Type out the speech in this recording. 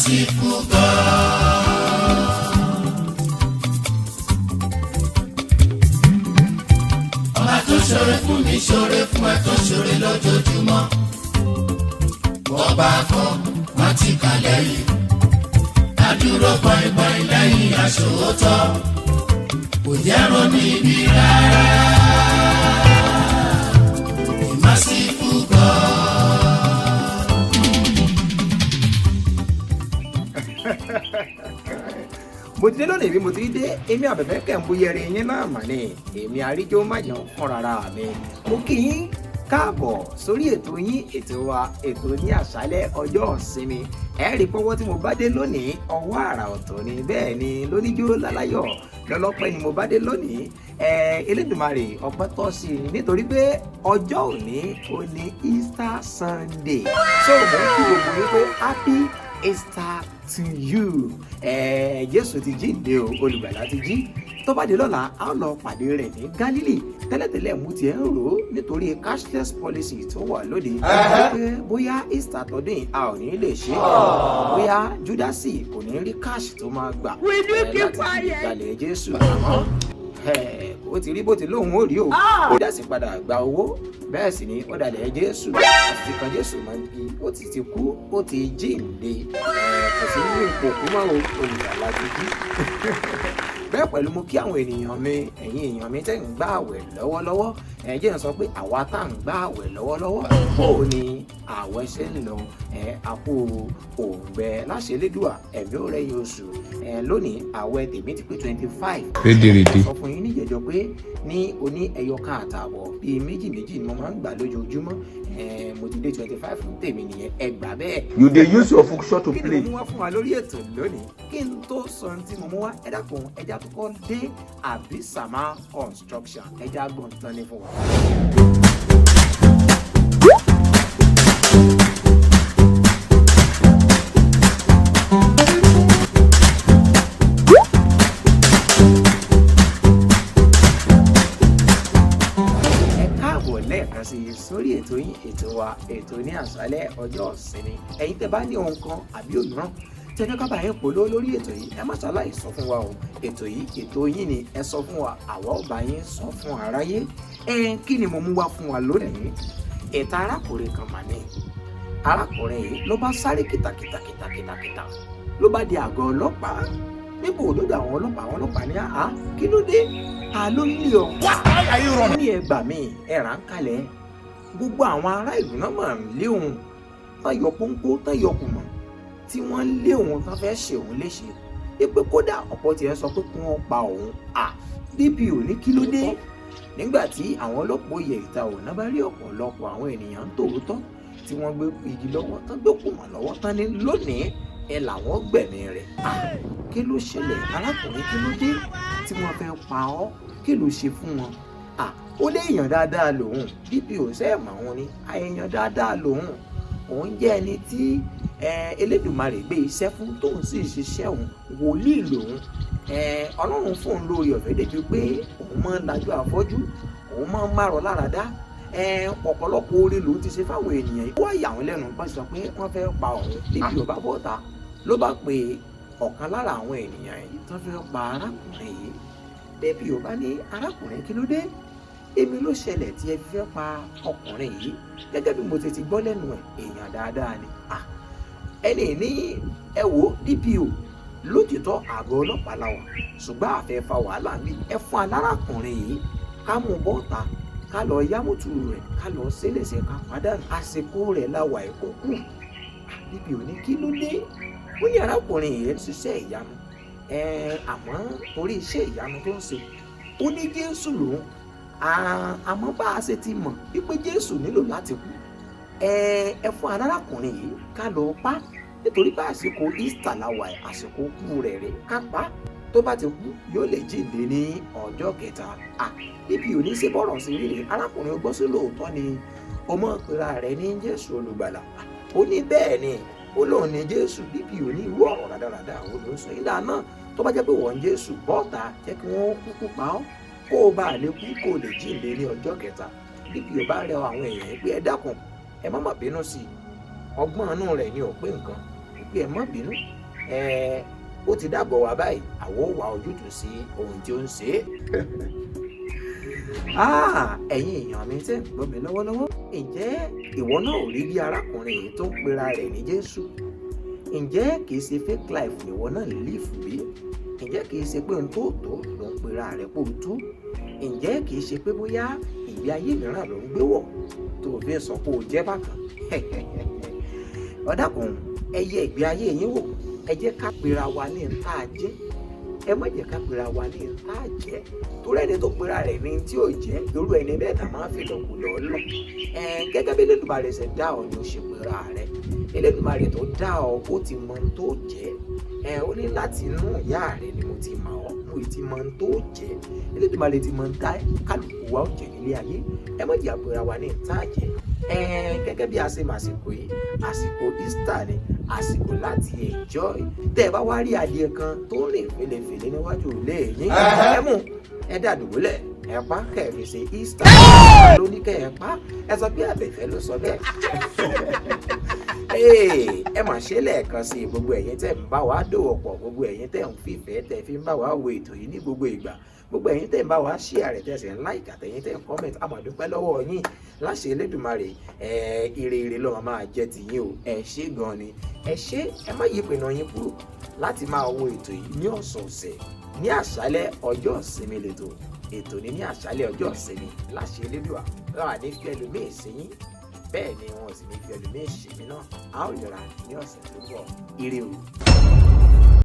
Merciful God. Ọba tó ṣoore fún mi, ṣoore fún ẹ, tó ṣoore lójoojúmọ́. Bọ́ba kọ, má ti kà lẹ́yìn. Adúró pọ́npọ́n lẹ́yìn aṣòótọ́. Kò jẹ́ ronú ibi rárá. A merciful God. Mo ti dé lónìí bí mo ti dé. Èmi àbẹ̀fẹ́ kẹ̀ ń bóyá ẹrin yín náà mà ní èmi àríjó májàn fúnra mi. Mo kí yín káàbọ̀ sórí ètò yín, ètò wa, ètò ní àṣálẹ́ ọjọ́ ìsinmi. Ẹ rí pọ́wọ́ tí mo bá dé lónìí, ọwọ́ àrà ọ̀tọ̀ ni. Bẹ́ẹ̀ ni, lóníjó láláyọ̀ lọ́lọ́pẹ́ ni mo bá dé lónìí. Ẹ Elédùmarè, ọpẹ́ tọ́ sí i nítorí pé ọjọ́ òní ó ní Easter Sunday, so mo ń kí gbogbo yín pé happy Easter to you. Ẹ Jésù ti jíǹde o, olùgbàlà ti jí. Tó bá di lọ́la, a ó lọ pàdé rẹ̀ ní Gálílì. Tẹ́lẹ̀tẹ́lẹ̀ mú tiẹ̀ ń rò ó nítorí cashless policy tó wà lóde pé bóyá Easter tọdún yìí a ò ní lè ṣe é, bóyá Júdásì kò ní rí cash tó máa gbà láti fi ìgbàlẹ̀ Jésù. Àmọ́ ó ti rí bó ti lóun ó rí o, Júdásì padà gba owó, bẹ́ẹ̀ sì ni ó dalẹ̀ Jésù àti ti kan Jésù máa ń gi. Ó ti kú, ó ti jíǹde, kò sí nínú ipò kú mọ́ o, olùgbàlà ti jí. Bẹ́ẹ̀ pẹ̀lú, mo kí àwọn ènìyàn mi, ẹ̀yin èèyàn mi tẹ́ ń gbà àwẹ̀ lọ́wọ́lọ́wọ́. Ẹ jẹ́ n sọ pé àwa tá à ń gbà àwẹ̀ lọ́wọ́lọ́wọ́, bó o ní àwẹ̀ ṣe ń lọ? Ẹ àpò òǹgbẹ láṣẹ Elédùà, ẹ̀mí ò rẹ̀yìn oṣù. Ẹ lónìí, àwẹ̀ tèmi ti pé 25. Rédèrèdè. Sọ fún yín níjẹ̀jọ́ pé ní oní ẹyọ kan àtààbọ̀ bíi méjì méjì ni mo máa ń gbà lójoojúmọ́. Ẹ mo ti dé 25 fún tèmi nìyẹn, ẹ gbà bẹ́ẹ̀. You dey use your function to Kí ni play. mo mú wá fún wa lórí ètò lónìí? Kí n tó sọ ohun tí mo mú wá, ẹ dákun, ẹja tó kọ́ dé Àbísàmá Construction, ẹja gbọ̀ntàn ni fún wa. Ẹ káàbọ̀ lẹ́ẹ̀kan sí i sórí ètò yín, ètò wa, ètò ní àṣálẹ́ ọjọ́ ìsinmi. Ẹ̀yin tẹ́ bá ní ohun kan àbí òmíràn tẹ́ fẹ́ ká bá yín polówó lórí ètò yìí, ẹ má ṣaláì sọ fún wa o. Ètò yìí, ètò yín ni. Ẹ sọ fún wa, àwa ò bá yín sọ fún aráyé. Ẹ kí ni mo mú wá fún wa lónìí? Ìta arákùnrin kan mà ní. Arákùnrin yìí ló bá sáré kìtàkìtàkìtàkìtàkìtà, ló bá di àgọ́ ọlọ́pàá. Níbo òdodo àwọn ọlọ́pàá, àwọn ọlọ́pàá ní, àá, kí ló dé? Ta ló ń lé ọ? Ó ní, ẹ gbà mí, ẹ rà ń kalẹ̀. Gbogbo àwọn ará ìlú náà mà ń lé òun, tán yọ pọ́npọ́, tán yọ kùmọ̀, tí wọ́n ń lé òun, tán fẹ́ ṣe òun léṣe, pé kódà ọ̀pọ̀ tiẹ̀ sọ pé kí wọ́n pa òun. À, DPO ní kí ló dé? Nígbà tí àwọn ọlọ́pàá yẹ ìta òun náà, bá rí ọ̀pọ̀lọpọ̀ àwọn ènìyàn tòótọ́ tí wọ́n gbé igi lọ́wọ́, tán gbé kùmọ̀ lọ́wọ́, tán ní lónìí ẹ làwọn gbẹ̀mí rẹ̀. À, kí ló ṣẹlẹ̀, arákùnrin? Kí ló dé tí wọ́n fẹ́ pa ọ́? Kí ló ṣe fún wọn? À, ó lé èèyàn dáadáa lòun. DPO sẹ́ẹ̀mọ̀ òun ni èèyàn dáadáa lòun, òun jẹ́ ẹni tí Elédùmarè gbé iṣẹ́ fún, tóun sì ṣiṣẹ́ òun. Wòlíì lòun. Ọlọ́run fóun lórí ọ̀fẹ́ débi pé òun máa ń lajú àfọ́jú, òun máa ń márọ̀ lára dá. Ọ̀pọ̀lọpọ̀ oore lòun ti ṣe fáwọn ènìyàn yìí. Wọ́n yà wọ́n lẹ́nu bá sọ pé wọ́n fẹ́ pa òun. DPO bá bọ́ta, ló bá pe ọ̀kan lára àwọn ènìyàn yìí tó fẹ́ pa arákùnrin yìí. DPO bá ní, arákùnrin, kí ló dé? Èmi ló ṣẹlẹ̀ tí ẹ fẹ́ pa ọkùnrin yìí? Gẹ́gẹ́ bí mo ti gbọ́ lẹ́nu ẹ̀, èèyàn dáadáa ni. Ẹni ní, ẹ wo DPO, lótìtọ́ àgọ́ ọlọ́pàá la wà, ṣùgbọ́n àfẹ́ fa wàhálà mi. Ẹ fún alárakùnrin yìí, ká mú bọ́ta, ká lọ yámùtù rẹ̀, ká lọ ṣẹlẹ̀ṣẹ̀, ká pàdánù àsìkò rẹ̀ la wà ẹ̀kọ́ kù. DPO ní kí ló dé? Ó ní arákùnrin yìí ń ṣiṣẹ́ ìyanu, àmọ́ torí iṣẹ́ ìyanu tó ń ṣe, ó ní Jésù lòun. Àmọ́ bá a ṣe ti mọ̀ wípé Jésù nílò láti kú, ẹ fún arákùnrin yìí ká lọ pa, nítorí bá àsìkò Easter la wà, àsìkò kú rẹ̀ rẹ̀, ká pa. Tó bá ti kú, yóò lè jíǹde ní ọjọ́ kẹta. DPO ní ṣe bọ́rọ̀ sí rírì? Arákùnrin gbọ́ sí lóòótọ́ ni ọmọ ìpera rẹ̀ ní Jésù olùgbàlà? Ó ní bẹ́ẹ̀ ni, ó lóun ní Jésù. DPO ní irú ọ̀rọ̀ rádaràda àwọn ló ń sọ yìí dáná? Tó bá jẹ́ pé wọ́n ń Jésù, bọ́ọ̀ta, jẹ́ kí wọ́n kúkú pa ọ́, kó o bá lè kú, kó o lè jíǹde ní ọjọ́ kẹta. DPO bá rẹ àwọn èèyàn pé ẹ dákun, ẹ má má bínú sí i, ọgbọ́n inú rẹ̀ ni ò pé nǹkan. Pé ẹ má bínú, ẹ ó ti dàgbọ̀ wá báyìí, àwọn ò wá ojútùú sí ohun tí ó ń ṣe é. Ẹ̀yin èèyàn mi tẹ́ ń gbọ́ mi lọ́wọ́lọ́wọ́, ǹjẹ́ ìwọ náà ò rí bí arákùnrin yìí tó ń pera rẹ̀ ní Jésù? Ǹjẹ́ kìí ṣe fake life ìwọ náà live bí? Ǹjẹ́ kìí ṣe pé ohun tó tó ló ń pera rẹ̀ pò tó? Ǹjẹ́ kìí ṣe pé bóyá ìgbé ayé mìíràn ló ń gbé wọ̀ tó o fi ń sọ pé o jẹ́ bákan? Ọ̀dàkùn, ẹ yẹ ìgbé ayé yín wò. Ẹ jẹ́ ká pera wa ní n tá a jẹ́, ẹ má jẹ́ ká pera wa ní n tá a jẹ́, torí ẹni tó pera rẹ̀ ní tí ò jẹ́, irú ẹni bẹ́ẹ̀ tá máa ń fi lọ́kùlọ́ lọ. Gẹ́gẹ́ bí Elédùmarè ṣe dá ọ ni ó ṣe pera rẹ̀. Elédùmarè tó dá ọ, ó ti mọ ohun tó jẹ́. Ó ní láti inú ìyá rẹ ni mo ti mọ̀ ọ́, mo ti mọ ohun tó jẹ́. Elédùmarè ti mọ ohun tá kálukú wa ó jẹ́ nílé ayé. Ẹ má jẹ́ àpera wa ní n tá a jẹ́. Gẹ́gẹ́ bí a ṣe mọ̀, àsìkò yìí, àsìkò Easter ni, àsìkò láti enjoy. Tẹ́ ẹ bá wá rí adìẹ kan tó rìn fèlèfèlè níwájú ilé yín, ẹ mú, ẹ dàdúgbòlẹ̀, ẹ pa kẹ́ ẹ fi ṣe Easter. Ló ní kẹ́ ẹ pa, ẹ sọ pé Àbẹ̀fẹ́ ló sọ bẹ́ẹ̀. Ẹ mà ṣe lẹ́ẹ̀kan sí i, gbogbo ẹ̀yin tẹ́ ń bá wa dòwò pọ̀, gbogbo ẹ̀yin tẹ́ ń fìfẹ́ tẹ́ fi ń bá wa wo ètò yìí ní gbogbo ìgbà, gbogbo ẹ̀yin tẹ́ ń bá wa share rẹ̀, tẹ́ sì ń like, àtẹ̀yin tẹ́ ń comment, a máa dúpẹ́ lọ́wọ́ yín. Láṣẹ Elédùmarè, ire ire ló máa jẹ́ tiyín o. Ẹ ṣé gan ni, ẹ ṣé. Ẹ má yí ìpinnu yín kúrò láti máa wo ètò yìí ní ọ̀sọ̀ọ̀sẹ̀ ní àṣálẹ́ ọjọ́ ìsinmi. Lẹ́tọ̀ ètò ní àṣálẹ́ ọjọ́ ìsinmi. Láṣẹ Elédùà, láwa ní fi ẹlòmíì sí yín, bẹ́ẹ̀ ni wọn ò sì ní fi ẹlòmíì ṣèmí náà. A ó yọra ní ọ̀sẹ̀ tó ń bọ̀. Ire o.